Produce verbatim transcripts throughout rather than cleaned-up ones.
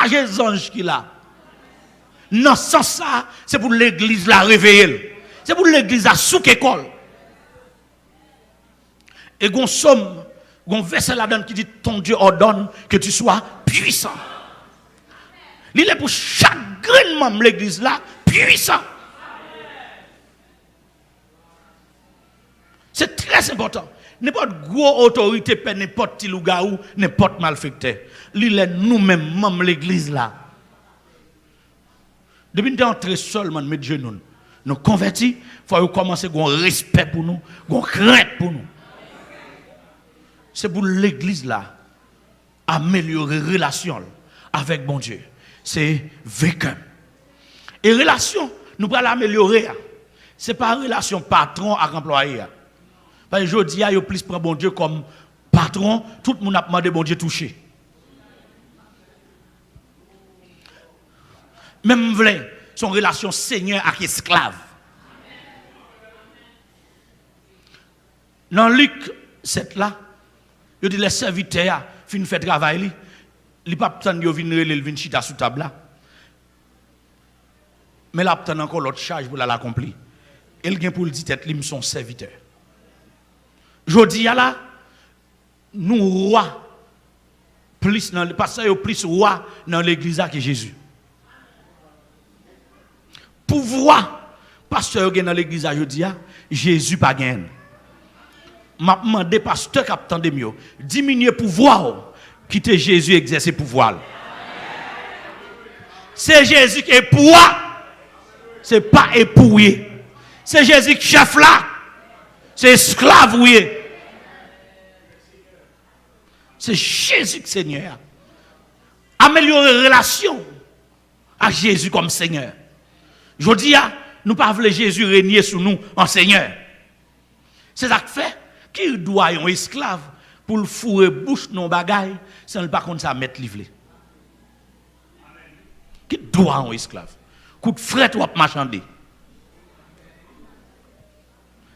Chaje zanj ki la. Nan sans sa, se pou legliz la reveye l. Se pou legliz la souke kò l. E gon sòm, gon vèsè ladan ki di, ton Dieu ordonne que tu sois puissant. Li lè pou chak grenn manm legliz la pwisan. Se trè enpòtan. Nenpòt gwo otorite pè, nenpòt ti lougawou, nenpòt malfektè. Li lè nou menm, manm legliz la. Depi n te antre sèlman, n met jenou n, nou konvèti, fò yo kòmanse gon respè pou nou, gon krent pou nou. Se pou legliz la amelyore relasyon l avèk Bondye. Se venkè. E relasyon nou pral amelyore a, se pa relasyon patwon ak anplwaye a. Paske jodi a, yo plis pran Bondye kòm patwon, tout moun ap mande Bondye touche. Men m vle, se yon relasyon senyè ak esklav. Nan Lik sèt la, yo di lè sèvitè a fin fè travay li, li p ap tann yo vin rele l vin chita sou tab la. Men l ap tann ankò lòt chaj pou l al akonpli. E l gen pou l di tèt li, "M se yon sèvitè." Jodi a la, nou wa plis nan, pastè yo plis wa nan legliz la ke Jezi. Pouvwa pastè yo gen nan legliz la jodi a, Jezi pa genyen l. M ap mande pastè k ap tande m yo, diminye pouvwa w, kite Jezi egzèse pouvwa l. Se Jezi ki e pou w a, se pa e pou w ye. Se Jezi ki chèf la, se esklav ou ye. Se Jezi ki Senyè a. Amelyore relasyon w ak Jezi kòm Senyè. Jodi a, nou pa vle Jezi renye sou nou an Senyè. Se sa k fè, ki dwa yon esklav pou l foure bouch nan yon bagay san l pa konn sa mèt li vle? Ki dwa yon esklav? Kout frèt w ap machande.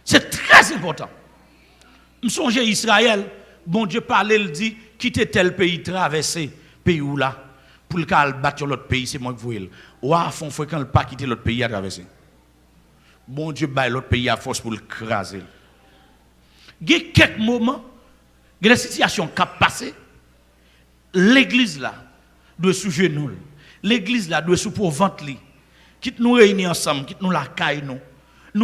Se trè enpòtan. M sonje Izrayèl, Bondye pale l, di, "Kite tèl peyi, travèse peyi w la, pou l ka al bat yon lòt peyi, se mwen k voye l." Wa a fè yon frekan, l pa kite lòt peyi a travèse. Bondye bay lòt peyi a fòs pou l kraze l. Gen kèk moman, gen de sitiyasyon k ap pase, legliz la dwe sou jenou l. Legliz la dwe sou po vant li. Kit nou reyini ansanm, kit nou lakay nou,